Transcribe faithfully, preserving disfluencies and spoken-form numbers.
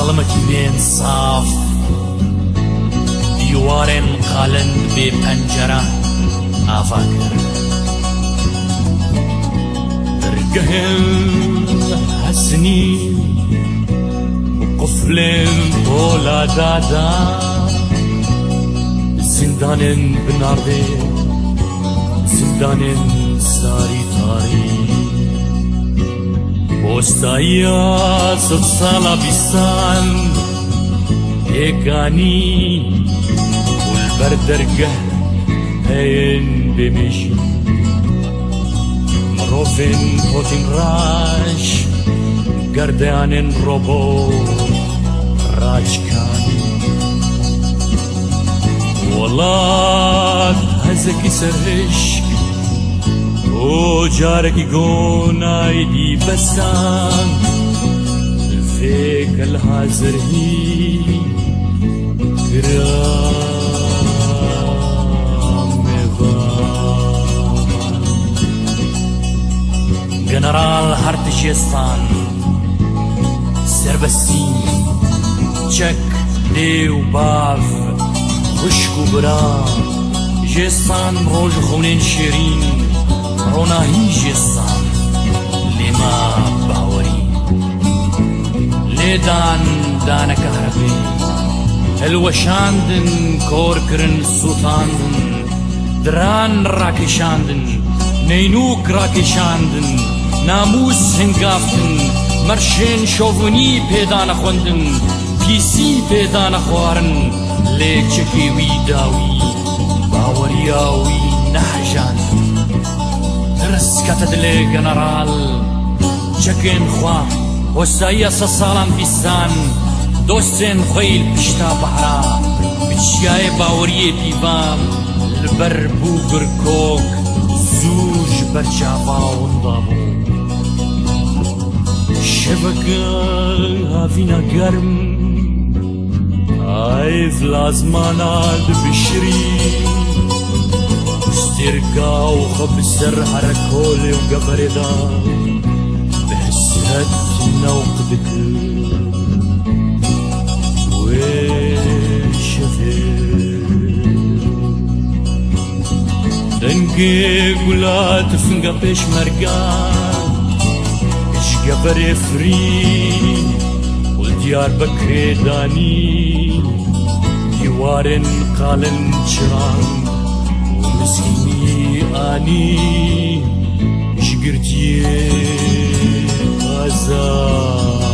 Limekî bên saf, dîwarên qalin bê pencere ava kir. Dergehên hesinî û quflên polada da, zindanên binardê, zindanên sarî tarî. Bostayiya sedsala bîstan pêk anî û li ber dergeh heyên bêmêjî. Mirovên potînraş, gerdeyanên robo raçkanî. Welat hezekî serhişk û carekî gonayî dî besan. Vê kelha zirhî giramê van. General Hertijêstan, serbestî, çek, dê û bav, xwişk û bira, jêstan roj û xewnên şêrîn, ronahî jêstan, lê ma bawerî. Lêdan dane kahrebê, hilweşandin, kor kirin, sûtandin, diran rakêşandin, neynûk rakêşandin, namûs hingaftin, merşên şovinî pê dane xwendin, pîsî pê dane xwarin, lê çekê wî dawî baweriya wî nehejand. Tirs kete dilê general, çekên xwe, hosayiya sesalan bîstan, dostên xwe yî li pişta behra, bi çiyayê baweriyê pîvan, li ber bû girkok, zû ji ber çava winda bû. Şeveke havîna germ, ay lazmana dibişirî, stêrka û xwe bi ser herekolê û geverê da, bi hesret newq dikir wê şevê. Dengê gula tifinga pêşmerga ji geverê firî û li Diyarbekirê danî, dîwarên qalin çiran û miskînî anî ji girtiyê azad.